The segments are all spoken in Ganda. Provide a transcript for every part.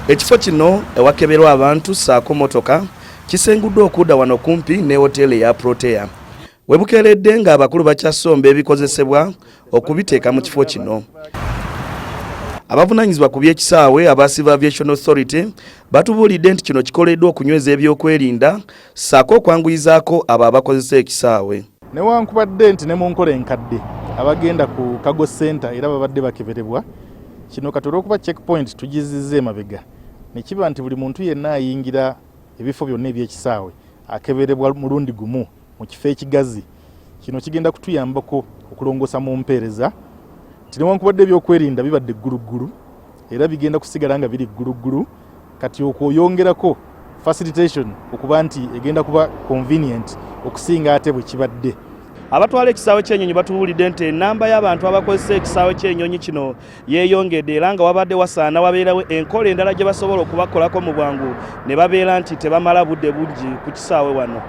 Ekifo kino ewakeberwa abantu ssaako motoka kisenguddwa okudda wano kumpi ne woteeri eya Protea. We bukeeredde ng'abakulu bakyasomba ebikozesebwa okubiteeka mu kifo kino. Abavunaanyizibwa ku by'ekisaawe aba Civil Aviation Authority batubuulidde nti kino kikoleddwa okunyweza ebyokwerinda ssaako okwanguyizaako abo abakozesa ekisaawe. Newankubadde nti ne mu nkola enkadde abagenda ku Cargo Center era babadde bakeberebwa, kino kati olw'okuba checkpoint tugizizza emabega ne kiba nti buli muntu yenna ayingira ebifo byonna eby'ekisaawe akeberebwa mulundi gumu mu kifo ekigazi. Kino kigenda kutuyambako okulongoosa mu mpeereza nti newankubadde ebyokwerinda bibadde gguluggulu era bigenda kusigala nga biri gguluggulu, kati okwoyongerako facilitation okuba nti egenda kuba convenient okusinga ate bwe kibadde. Abatwala ekisaawe ky'ennyonyi batubuulidde nti ennamba y'abantu abakozesa ekisaawe ky'ennyonyi kino yeeyongedde era nga wabadde wasaana wabeerawo enkola endala gye basobola okubakolako mu bwangu ne babeera nti tebamala budde bungi ku kisaawe wano.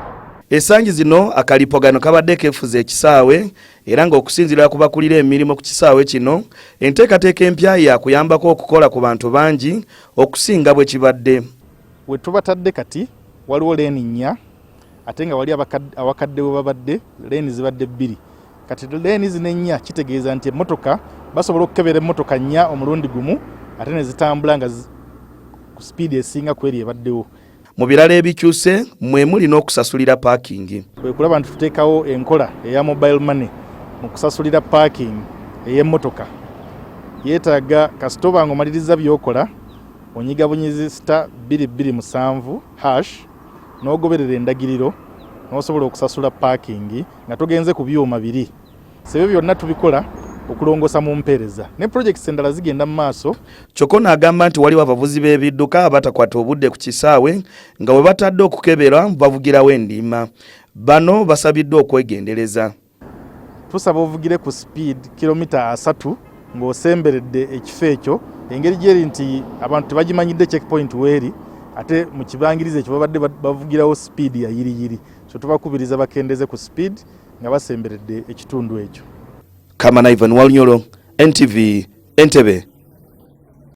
Ensangi zino akalipogano kabadde keefuze ekisaawe era ng'okusinziira ku bakulira emirimu ku kisaawe kino, enteekateeka empya yaakuyambako okukola ku bantu bangi okusinga bwe kibadde. We tubatadde kati waliwo leeni nnya ate nga wali awakadde we babadde leeni zibadde bbiri. Kati leeni zino ennya kitegeeza nti emmotoka basobola okukebera emmotoka nnya omulundi gumu ate ne zitambula nga ku sipiidi esinga ku eri ebaddewo. Mu birala ebikyuse mwe muli n'okusasulira paakingi. Kwe kulaba nti tuteekawo enkola eya mobile money mu kusasulira paakingi ey'emmotoka. Yeetaaga kasita oba ng'omaliriza by'okola onyiga bunyizi star 227 hash n'ogoberera endagiriro n'osobola okusasula paakingi nga togenze ku byuma biri. Ebyo byonna tubikola okulongoosa mu mpeereza ne projects endala zigenda mu maaso. Kyokka ono agamba nti waliwo abavuzi b'ebidduka abatakwata obudde ku kisaawe nga bwe batadde okukeberwa bavugirawo endiima. Bano basabiddwa okwegendereza. Tusaba ovugire ku speed kilomita 30 ng'osemberedde ekifo ekyo, engeri gyeri nti abantu tebagimanyidde checkpoint weeri, ate mu kibangirizi ekyo babadde bavugirawo speed ya yiriyiri, so tubakubiriza bakendeze ku speed nga basemberedde ekitundu ekyo. Kamana Ivan Walunyolo, NTV, Entebbe.